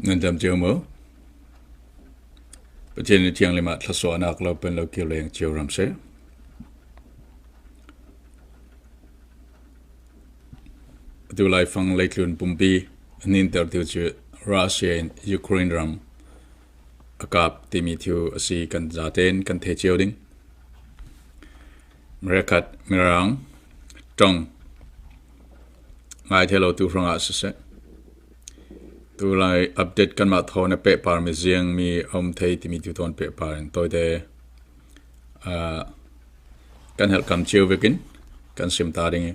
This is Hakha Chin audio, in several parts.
Nan dam cio maw? Pathian ni thianghlim ah thlasawhnak lo pen lo kir leng cio ram seh. Atu laifang leitlun pumpi a nintertu cu Russia in Ukraine ram a kap timi thil a si kan zaten kan thei cio ding. Merekhat Mirang tong ngai thei lo tu hrangah siseh. Tulai update kanmah thaw na pehpar mi ziang mi a um thei timi tu tawn pehpar in tawite kan helhkam cio vekin kan sim ta ding i.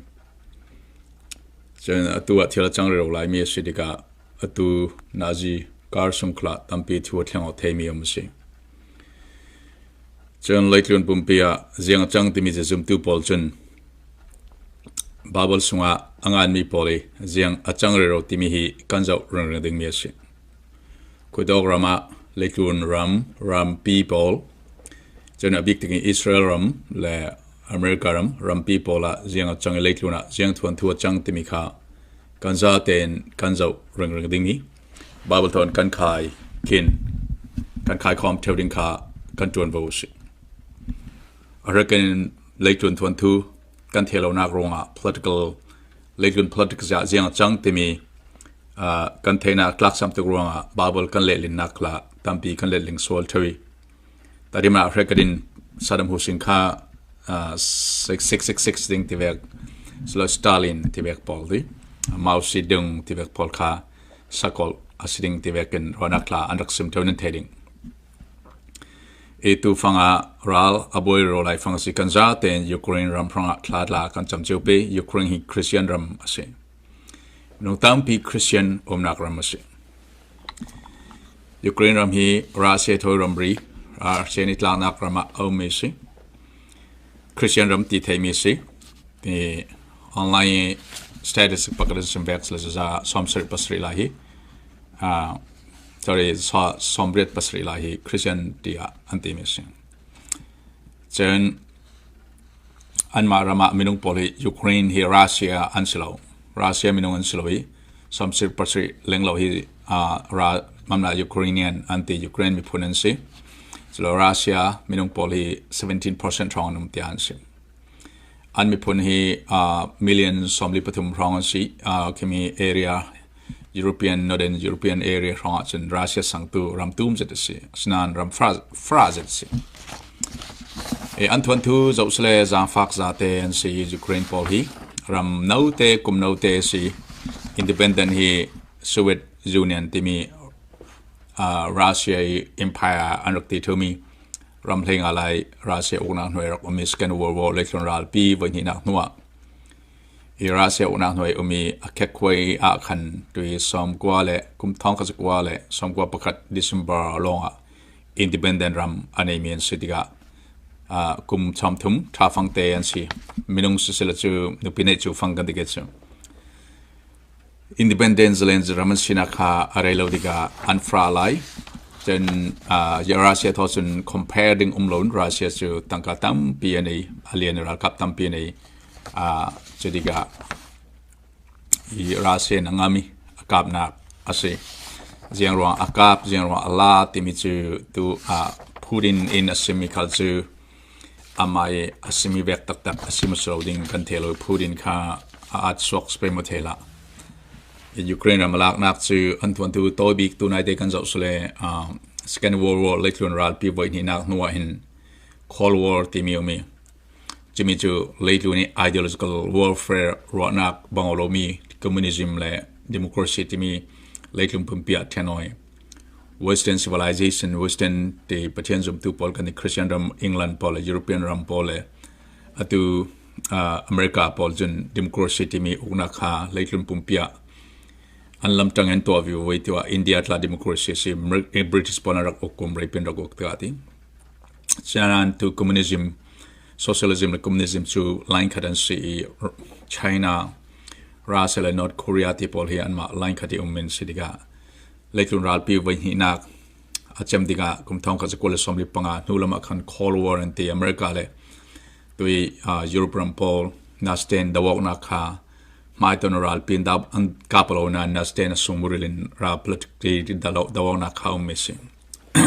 Cun atu ah thil a cang rero lai mi a si tikah atu nazi kar sungkhla tampi thu a thleng awk thei mi um a si. Cun leitlun pumpi ah ziang a cang timi cu zumtu pawl cun Baibal sungah a nganmi pawl i ziang a cang rero timi hi kan zoh ringring dingmi a si. Khuadawk ram ah leitlun ram, rampi pawl, cun a bik takin Israel ram le America ram, rampi pawl ah ziang a cang i leitlun ah ziang thuanthu a cang timi kha kan zatein kan zoh ringring ding i Baibal thawn kan khai khin kan khaikhawm ṭheo ding kha kan ṭuanvo a si. A hrikin leitlun thuanthu kan thei lonak ruangah political leitlun politics ah ziang a cang timi kan theihnak tlaksam tuk ruangah Bible kan lehlinnak la tampi kan lehling sual ṭheo i tarim ah hrekadin Saddam Hussein kha 666 ding tivek silo Stalin tivek pawl di Mao Zedong tivek pawl kha sakol asiding tivek in ronak la an rak sim ṭheo nan thei ding. I tufang ah ral a buai ro lai fang si kan za tein Ukraine ram hrangah thla tla kan cam cio pe. Ukraine hi Christian ram a si. Minung tampi Christian umnak ram a si. Ukraine ram hi Russia thawi ramri, Russia nih tlaknak ram ah a ummi si. Christian ram ti theimi si. Ti online status pakhat in sim vek sila za 77 lai hi. Sorry, 87 lai hi Christian tiah an timi a si. Cun anmah ram ah minung pawl hi Ukraine hi Russia an si lo. Russia minung an si lo i 77 lenglo hi mamla Ukrainian an ti Ukraine miphun an si. Culo Russia minung pawl hi 17% hrawng an um tiah an si. An miphun hi million 43 hrawng an si. Khimi area European Northern European area hrawng ahcun Russia sangtu ram tum zet a si. Asinain ram fra zet a si. E, an thuanthu zoh sile zaangfak zate an si Ukraine pawl hi ram note kum note si independent hi Soviet Union timi Russia i empire an rak ti thumi ram hleinga lai Russia uknak hnuai rak um i Second World War leitlun ralpi voihnihnak hnuah i Russia uknak hnuai um i a khekkhuai ah khan tui sawmkua le kum thong kha zakua le 91 December lawngah independent ram a neimi an si tikah kum 30 tha fang te an si minung sisila cu nupi neih cu fang kan ti ke cu Independence len ram an sinak kha a rei lo tikah an fra lai. Cun Russia thaw cun compare ding um loin Russia cu tangka tampi an ei, a lian ralkap tampi an ei. Cu tikah hi Russia in a ngam i a kapnak a si. Ziang ruang a kap, ziang ruang a la timi cu tu Putin in a simi khal cu amah i a simi vek taktak a sim lo ding kan thei lo. Putin kha a at suak spei maw thei hlah. Ukraine ram a laknak cu an tuantu tawi bik tu nai te kan zoh sule Second World War leitlun ralpi voi hnihnak hnu ah hin Cold War timi um i cumi cu leitlun i ideological warfare ruahnak bang lomi communism le democracy timi leitlung pumpi ah ṭhenoi Western civilization, Western te Pathian zumtu pawl kan i Christian ram England pawl le European ram pawl le atu America pawl cun democracy timi uknak kha leitlun pumpi ah an lamtang in tuah vivo voi tiah India tla democracy si British pawl an rak uk kum reipin rak uk tiah ti. Sianan tu communism, socialism le communism cu line khat an si i China, Russia le North Korea ti pawl hi anmah line khat i um in si tikah Leitlun ralpi voihnihnak a cem tikah kum thong kha 2015 hnu lam ah khan Cold War an ti America le tui Europe ram pawl nasten dawaknak kha Hmaiton ralpi in an kap lo nain nastein a sungmuril in ral politic donak kha um mi si.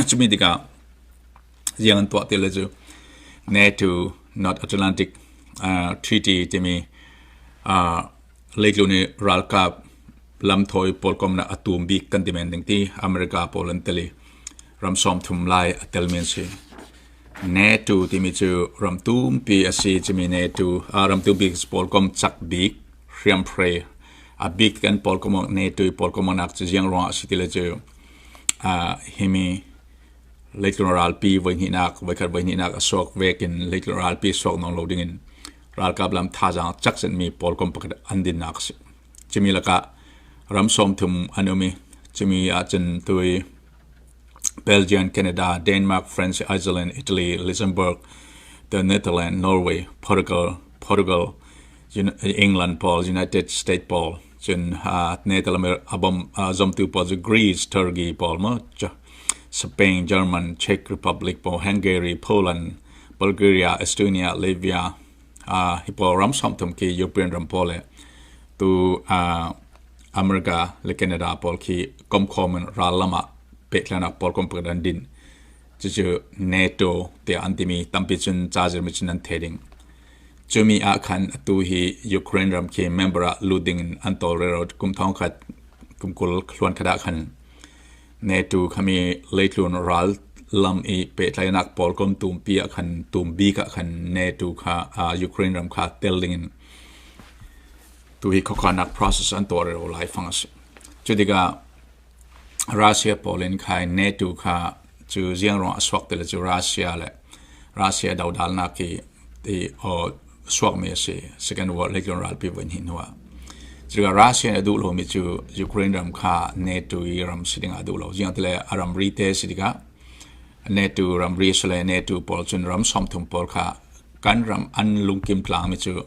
Cumi tikah ziang an tuah ti le cu NATO North Atlantic Treaty timi leitlun i ralkap lamthawi pawl komnak a tum bik kan ti men ding ti America pawl an tel i ram 30 lai a tel mi an si. NATO timi cu ram tumpi a si. Cimi NATO ram tumpi pawl kom cak bik hriamhre a bik kan pawl kom NATO i pawl kom nak cu ziang ruangah a si ti le cu himi leitlung ralpi voihnihnak voikhat voihnihnak a suak vekin leitlung ralpi suak nawn lo dingin ralkap lam thazaang cak mi pawl kom pakhat an dinnak a si. Cimi lakah ram 30 an um i cimi ahcun tui Belgium, Canada, Denmark, France, Iceland, Italy, Luxembourg, the Netherlands, Norway, Portugal, Portugal, England pawl, United States pawl, cun Netherlands a bom zomtu pawl cu Greece, Turkey pawl maw, Spain, German, Czech Republic pawl, Hungary, Poland, Bulgaria, Estonia, Latvia, hi pawl ram 30 khi European ram pawl le tu America le Canada pawl khi komkhawm in ral lam ah pehtlaihnak pawl kom pakhat an din. Cucu NATO tiah an timi tampi cun ca zirmi cun an thei ding. Cumi ah khan atu hi Ukraine ram khi member ah lut ding in an tawlrel kum thong khat kum 20 hluan khat ah khan NATO khami leitlun ral lam i pehtlaihnak pawl kom tumpi ah khan tum bik ah khan NATO kha Ukraine ram kha tel ding in tu hi khuakhannak process an tuah rero lai fang a si. Cu tikah Russia pawl in khai NATO kha cu ziang ruang a suak ti le cu Russia le Russia dodalnak hi ti suakmi a si. Second World Leitlun ralpi voi hnih hnu ah. Cutikah Russia nih a duh lomi cu Ukraine ram kha NATO i ram si ding ah a duh lo. Ziang ti le a ramri te si tikah NATO ramri a si le NATO pawl cun ram 30 pawl kha kan ram an lungkim tlangmi cu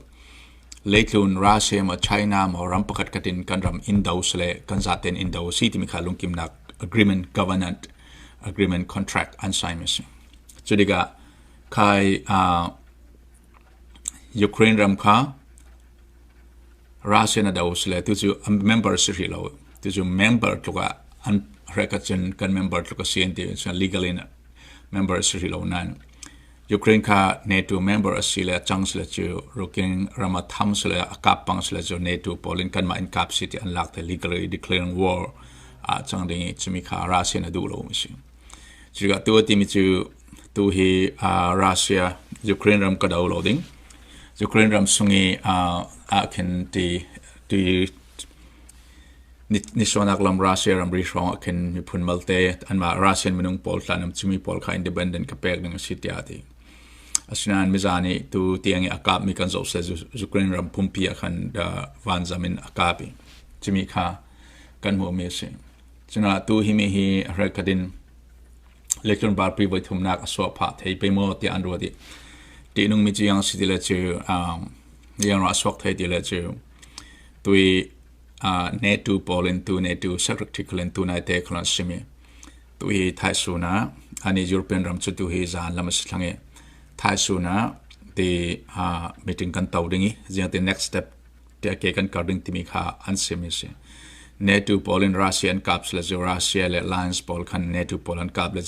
leitlun Russia maw China maw ram pakhat khat in kan ram in do sile kan zaten in do si timi kha lungkimnak agreement, covenant agreement, contract an sign mi si. Cu tikah khai Ukraine ram kha Russia na do sile tu cu member si hrih lo. Tu cu member tluk ah an hreka cun kan member tluk a si an ti legal in member si hrih lo nain Ukraine kha NATO member a si le a cang sile cu Ukraine ram a tham sile a kap pang sile cu NATO pawl in kanmah in kap si ti an lak te legally declaring war a cang ding i cumi kha Russia na duh lo mi si. Cuka tu timi cu tu hi Russia Ukraine ram ka do lo ding. Ukraine ram sung i ah khin ti ti Nisuanak lam Russia ramri hrawng ah khin miphun malte anmah Russian minung pawl tlan um cumi pawl kha independent ka pek ding a si tiah a ti. Asinain miza nih tu tiang i a kapmi kan zoh seh Ukraine ram pumpi ah khan vanzam in a kap i cumi kha kan hmuhmi a si. Cuna tu himi hi hrelkhat in Lectern barpi voi thumnak a suah phah thei pe maw tiah an ruat i ṭihnungmi cu yang si ti le cu yang ra suak thei ti le cu tui NATO pawl in tu NATO secretary khal in tu nai te khal an simi tu hi Thaisun ah ani European ram cu tu hi zan lam a si thlang i Thaisun ah ti meeting kan to ding i ziang ti next step te ke kan kar ding timi kha an simi si. NATO pawl in Russia an kap sila cu Russia le alliance pawl khan NATO pawl an kap le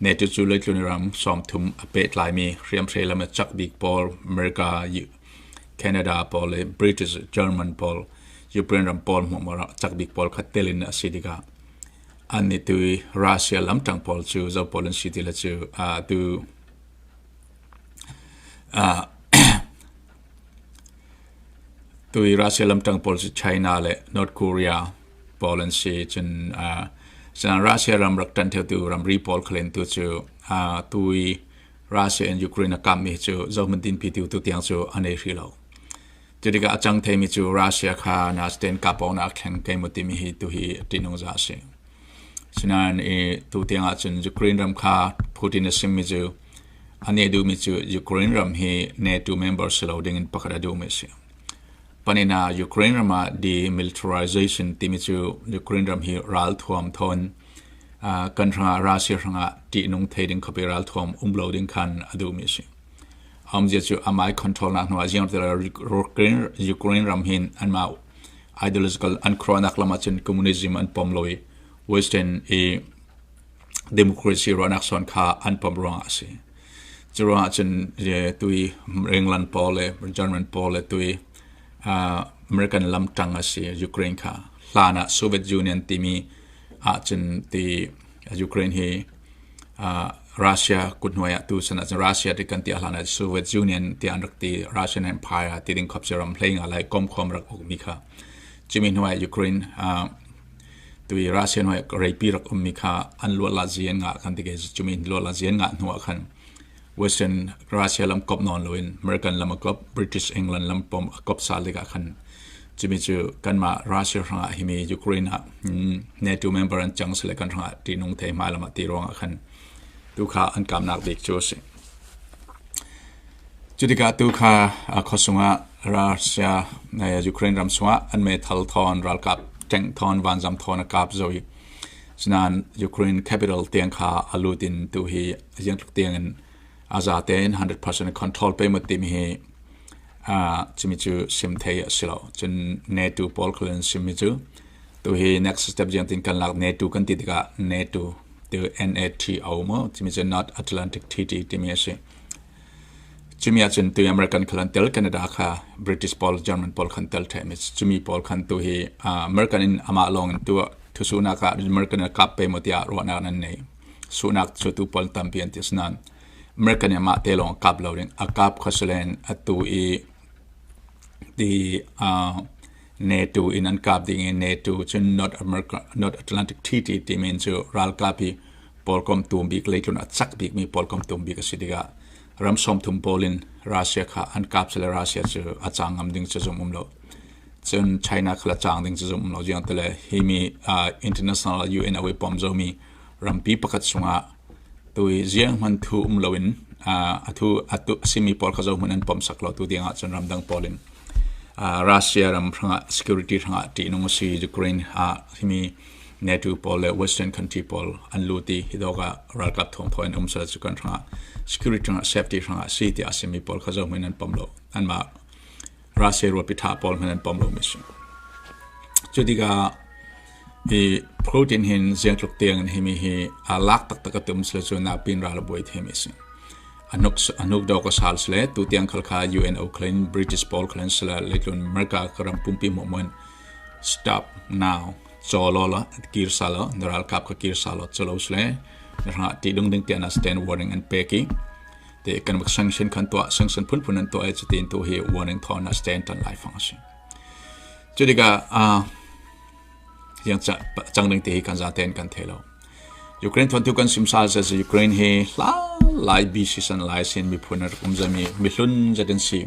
NATO cu leitlun ram 30 a pehtlaimi hriamhre lam a cak bik pawl America, Canada pawl le British, German pawl, Ukraine ram pawl hmuh cak bik pawl kha tel in a si tikah an ni tu Russia lamtang pawl cu zo pawl an si ti le cu tu Tui Russia lamṭang pawl cu China le North Korea pawl an si. Cun Russia ram rak ṭanh ṭheutu ramri pawl khalen tu cu tui Russia in Ukraine a kammi cu zohhmanh dinpi tu tutiang cu an ei hrih lo. Cu tikah a cang theimi cu Russia kha nasten kapawng ah thleng kei mu timi hi tuhi ṭihnung za a si. Sinain i tutiang ahcun Ukraine ram kha Putin a simmi cu A nih duhmi cu Ukraine ram hi NATO member si lo dingin pakhat a duhmi a si. Panin ah Ukraine ram ah demilitarization timi cu Ukraine ram hi ralthuam thawn kan hrangah Russia hrangah ṭihnung thei ding khuapi ralthuam um lo ding khan a duhmi a si. Amzia cu amai control nak hnuah ziang Ukraine Ukraine ram hin anmah ideological an khuaruahnak lam ahcun communism an pom lo i Western i democracy ruahnak sawn kha an pom ruangah a si. Cu ruangah cun tui England pawl le German pawl le tui American lam ṭang a si Ukraine kha. Hlan ah Soviet Union timi ahcun ti Ukraine hi Russia kuthnuai ah tu san ahcun Russia ti kan ti hlan ah Soviet Union ti an rak ti Russian Empire ti ding khop si ram hlei nga lai kom khom rak uk mi kha chimi hnuai Ukraine tui Russia hnuai reipi rak um mi kha an luat la zian nga kan ti ke chumi luat la zian nga hnuah khan Western Russia lam kop non loin American lam a kop British England lam pom a kop sal tikah khan chumi cu kanmah Russia hrangah himi Ukraine ah NATO member an cang sile kan hrangah ṭihnung thei hmai lam ah ti ruangah khan tu kha an kamnak bik cu a si. Cutikah tu kha khuasung ah Russia Ukraine ram chungah an meithal thawn ralkap tank thawn vanzam thawn a kap zau i Sinain Ukraine capital tiang kha a lut in tu hi ziangtluk tiang in a za tein 100% control pe mat timi hi chimi cu sim thei a si lo. Cun NATO pawl khal in sim mi cu tu hi next step jiang tin kan lak NATO kan ti tikah NATO tu NATO mo chimi cu North Atlantic Treaty timi a si. Cumi ahcun tu American khal an tel Canada kha British pawl German pawl khan tel ṭheh mi cumi pawl khan tu hi American in amah lawng in tu thusunak ah American a kap pe maw tiah ruahnak nan nei. Sunak cu tu pawl tampi an ti asinain American in amah te lawng a kap lo ding a kap kha silen atu i ti NATO in an kap ding i NATO cun North America North Atlantic Treaty timi cu ralkap hi pawlkom tum bik leitlun a cak bikmi pawlkom tum bik a si tikah ram 30 pawl in Russia kha an kap sile Russia cu a cang ngam ding cu zum um lo. Cun China kha a cang ding cu zum um lo jiang tele hi mi international UN awi pom zomi rampi pakhat chungah tui ziang hman thu um loin a thu atu simi pawl kha zo hmun an pom sak lo tu ding ah cun ramdang pawl in Russia ram hrangah security hrangah ṭihnung a si Ukraine ah himi NATO pawl le Western country pawl an lut i hi dawk ah ralkap thawngthaw in um sal cu kan hrangah security hrangah safety hrangah si ti a simi pawl kha zohhmanh an pom lo anmah Russia ruapi tha pawl hmanh an pom lo mi si cu tikah hi protein hin ziangtluk tiang in himi hi a lak taktak a tum sila cu na pin ral a buai the mi si anuk anuk dawk a sal sile tu tiang khal kha UNO khalin British pawl khalin sila leitlun America ram pumpi mo mon stop now Caw law la kir sa law na ralkap kha kir sa law calo sle na hrangah ti dung ding tiah na stand warning an pek i te economic sanction khan tuah sanction phunphun an tuah i cutin tu hi warning thawn na stand tan lai fang a si. Cu tikah yang cang ding ti hi kan zaten kan thei lo. Ukraine thon tu kan sim sal sa Ukraine hi hla lai BC san lai sin miphun rak um zami mihlun zatin si.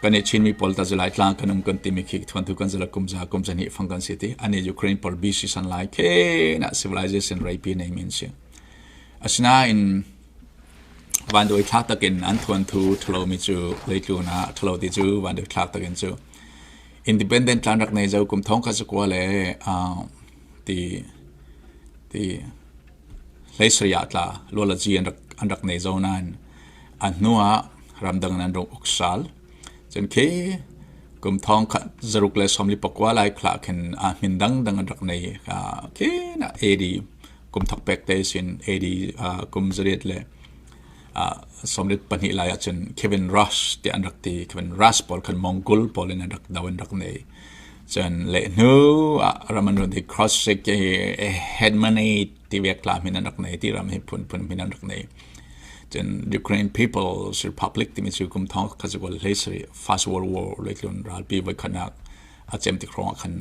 Kan i Chinmi pawl ta zalai tlang kan um kan timi khi thuan tu kan zala kum za kum zan hi fang kan si ti ani Ukraine pawl BC san lai khe na civilization reipi nei min si asinain van doi thlak takin an thuan thu thalo mi cu leitlu na thalo ti cu van doi thlak takin cu independent tlan rak nei zo kum thong kha zakwa le ti ti hleisriah tla lualazi an rak an rak nei zo nain a hnu ah ramdang in an rung uk sal. Cun khi kum thong khat zaruk le sawmli pakua lai khla khin a hmin dangdang an rak nei khi na AD kum thok pek te sin AD kum zariat le 22 lai ahcun Kevin Rush ti an rak ti Kevin Rush pawl khan Mongol pawl in an rak do an rak nei cun le hnu ah ram an run ti cross hegemony ti vek tla min an rak nei ti ram hi phun phun min an rak nei cun Ukraine People's Republic timi cu kum thong kha cu hlei sari First World War le tlun ralpi voi khanak a cem tik hrawng khan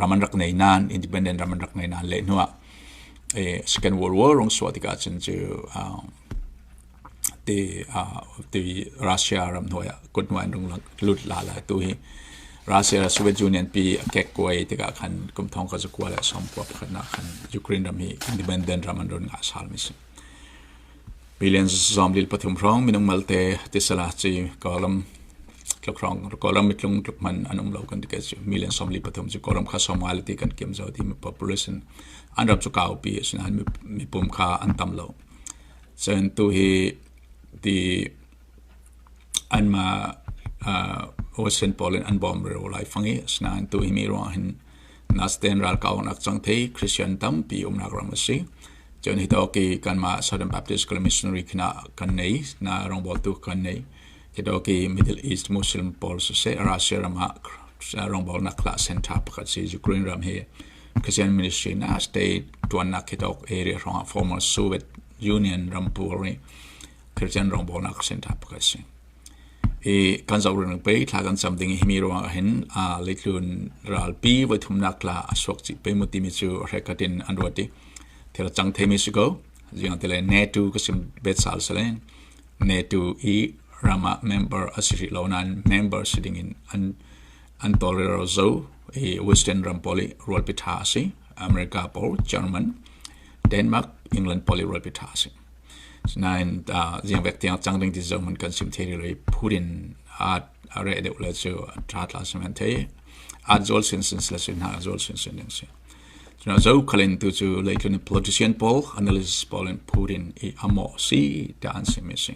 ram an rak nei nan independent ram an rak nei nan le hnu ah Second World War rong suah tikah cun cu ti ti Russia ram hnuai ah kut hnuai an rung lut la la tu hi Russia Soviet Union pi a kek kuai tikah khan kum thong ka zakua le som kua pakhat nak khan Ukraine ram hi independent ram an run nga sal mi si Million zom lil pathum hrawng minung malte tisala chi kawlam tluk hrawng kawlam mitlung tluk man an um lo kan ti ke chu million som li pathum chu kawlam kha somal ti kan kim zo ti mi population an ram chu kau pi asinain mipum kha an tam lo. Cun tu hi ti. Anmah Western pawl in an bawm rero lai fang i asinain tu hi mi ruangah hin Nasten ralkap nak cang thei Christian tampi umnak ram a si. Cun hi to ki kanmah Southern Baptist Missionary khina kan nei na rongbawltu kan nei. Hi to ki Middle East Muslim pawl siseh Russia ram ah rongbawlnak khla center pakhat si Ukraine ram hi Christian ministry na state tuannak hi tok area hrongah former Soviet Union ram pawl nih Christian rawngbawlnak center pakhat si. I kan zoh ring pe thla kan cam ding himi ruangah hin a leitlun ralpi voi thumnak tla a suak chi pe mu timi cu hrekatin an ruat i thil cang themi si ko ziang tile NATO ka sim bet sal salen NATO i rama member a si rih lo nain member si ding in an an tolero zo i Western ram pawl i rualpi tha a si America pawl German Denmark England pawl i rualpi tha a si. Nain ziangvek tiang cang ding ti zong man kan sim thei rih lo i Putin a reh deuh le cu a ṭha tla si man thei. A zawl sinsin sila si hna a zawl sinsin ding si. Cuna zo khalin tu cu leitlun politician pawl analysis pawl in Putin i amo si ta an simi si.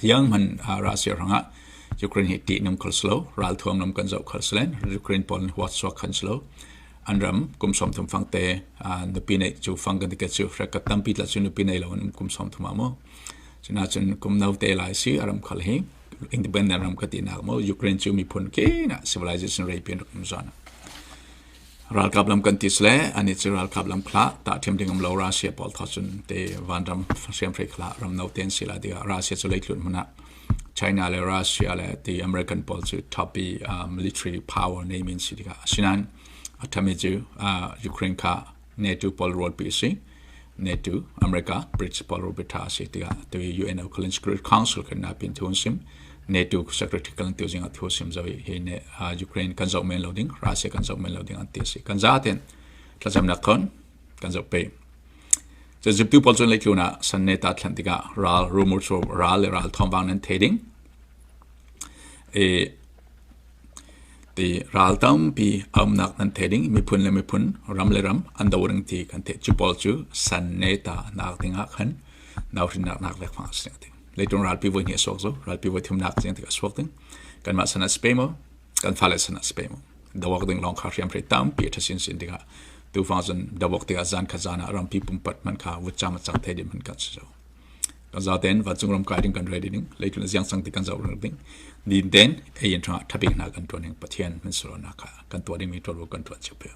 Yang man Russia rangah Ukraine hi ti nung khal slo ral thuam lam kan zoh khal slen Ukraine pawl huat suak khan slo an ram kum 30 fangte nupi neih cu fang kan ti cu hrek tampi tla cu nupi nei lo an um kum 30 ah mu cuna cun kum no te lai si aram khal hi independent ram ka ti nak mo Ukraine cu miphun ke na civilization rei pian rak um zana ralkap lam kan ti sle ani cu ralkap lam khla ta thiam ding um lo Russia pawl tha cun te vanram siam hrei khla ram no ten sila dia Russia cu leitlun hmuna China le Russia le ti American pawl cu top i military power nei min si tikah asinain a ṭhami cu Ukraine kha NATO pawl rualpi a si. NATO, America, British pawl rualpi ṭha a si tikah tu i UNO Cullen Security Council kan na pin thu an sim. NATO Secretary kan tu zingah thu sim zo i hi ne Ukraine kan zoh men lo ding, Russia kan zoh men lo ding an ti a si. Kan zaten thlacamnak thon kan zoh pe. Cu zumtu pawl cun leitlun ah san ne ta thlan tikah ral rumor cu ral le ral thawngpang nan thei ding. I ti ral tampi a umnak nan thei ding miphun le miphun ram le ram an do ring ti kan theih. Cu pawl cu san ne ta nak dingah khan nauhrinnak nak lek fang a si. Leitung ralpi voi hnih a suak zo ralpi voi thumnak tiang tik a suak ding. Kanmah san ah si pe maw? Kan fale san ah si pe maw? Dawak ding lawng kha hriamhrei tampi a ṭha sinsin tikah tufang cun dawak tikah zan kha zan ah rampi pumpat man kha vutcam a cang thei ding man kan si zo. Kan zaten vancung ram kai ding kan ready ding leitlun ziang sang ti kan zoh ring ding din ten ei in thanga thapik na kan tuan ding Pathian min suro na kha kan tuah ding mi tuah kan tuan cheu pe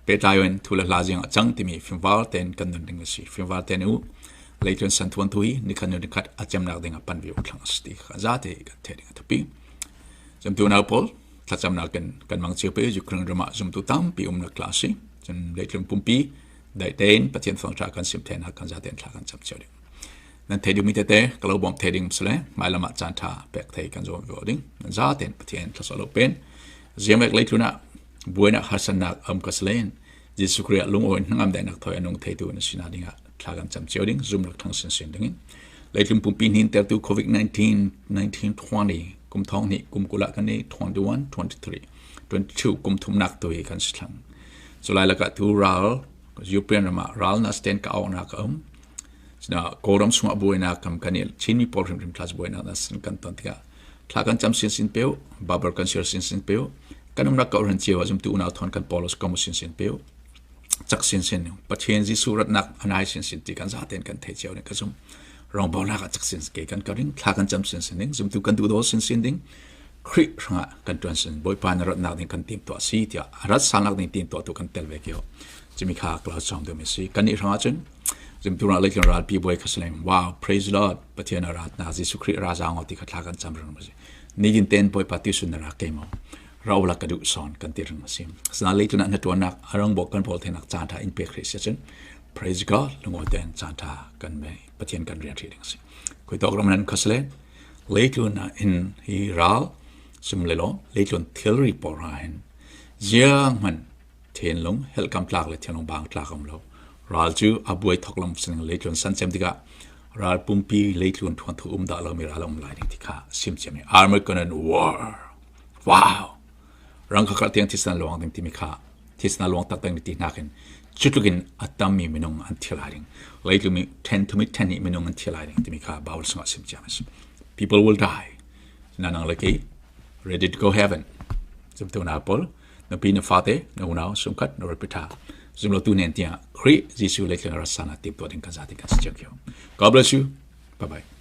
petlai thu le hla ziang a cang timi fimvar ten kan nun ding a si fimvar ten u leitlun san thuan thui nikhat nu nikhat a cemnak ding a pan vi thlang sti kha zate kan the ding a thupi Zumtu nau pawl thlacamnak in kan mang cio pe Ukraine ram ah zumtu tampi umnak tla si. Cun leitlung pumpi dai tein Pathian thawngṭha kan sim then kan zaten thla kan cam cio ding. Nan thei dingmi tete ka lo bawm thei ding sile hmailam ah caan ṭha pek thei kan zuam ve ding. Nan zaten Pathian thlasawh lo pen. Ziamek leitlun ah buainak harsannak am ka selen Jesuh Khrih ah lungawi hnangam dainak thoi anung theitu na sina dingah thla kan cam cio ding zum rak thang sin sin dingin leitlung pumpi hnin tertu COVID-19 1920 kum thong hnih kum kul ah kan i 21 23 22 kum thumnak tu hi kan si thlang culai lakah tu ral European ram ah ral na stand ka au na ka um sina Kawlram chungah buainak kam kan i Chinmi pawl hrimhrim thla buainak na sin kan ton tikah thla kan cam sin sin peu babar kan share sin sin peu kan umnak ka ran cio azum tu unau thon kan polos kamu sin sin peu cak sin sin Pathian Jesuh ratnak anai sin sin ti kan zaten kan thei cio ne ka zum rongbawlnak ah cak sin ke kan karing thla kan cam sin sin ding zumtu kan duh sin sin ding Khrih hrangah kan tuan sin Bawipa na ratnak ding kan tim tuah si tiah rat sanak ding tim tuah tu kan tel ve kio chimi kha kla chong dum si kan i hrangah cun zumtu ra leitlung ralpi buai kha saleng wow praise Lord Pathian a rat na Jesuh Khrih ra zang ti kha thla kan cam rang si nigin ten Bawipa ti sun na ra ke mo raula ka duh son kan ti rang si sna leitlung na tuan nak arang bok kan pol thenak chan tha in pe Khrih si cun praise God lungawi ten chan tha kan me Pathian kan rian ṭhi ding a si. Khuitok ram nan khasle leitlun ah in hi ral sum le lo leitlun thilri por ha hin ziang hman thenlung helkam tlak le thenlung bang tlak am lo ral cu a buai thok lam sining leitlun san cem tikah ral pumpi leitlun thuan thu um dah lo mi ral um lai ding tikha sim cem Armageddon war wow rang kha tiang thisan luang ding timi kha thisna luang tak ding ti hnak in cutluk in a tammi minung an thi lai ding leitlung mi 10 to 10 minung an thi lai ding timi kha Bible sungah sim ciam a si people will die. Na nang le kei ready to go heaven. Zumtu na pawl na pi na fate na unau sungkhat na repita zumlo tu nen tiang Khrih Jesuh le thleng rasana tip to ding kan zati kan si God bless you. Bye bye.